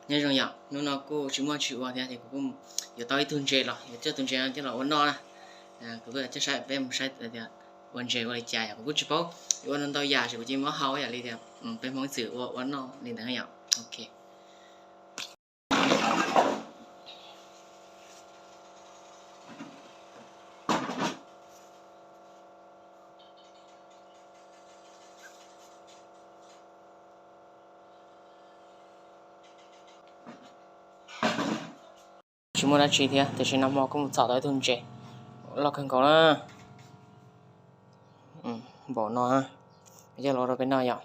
Nyob zoo yom, hnub no kuj tsis muaj tsis ua thiab ces kuv kuj yuav tau ib tug ntses los yuav coj tus ntses no coj los ua noj na. Kuv kuj coj saib peb mus saib tias ua ntses ua li cas yom, kuv kuj tsis paub yuav ua ntau yam ces kuv cia li muab hau ib yam li tias peb Hmoob ib txwm ua ua noj li ntawd yom. Ok. Tsis muaj dab tsi thiab, tiam sis nag hmo kuj mus txhom tau ib tug ntses loj kawg nkaus na. Npaum no, coj los rau peb noj yom.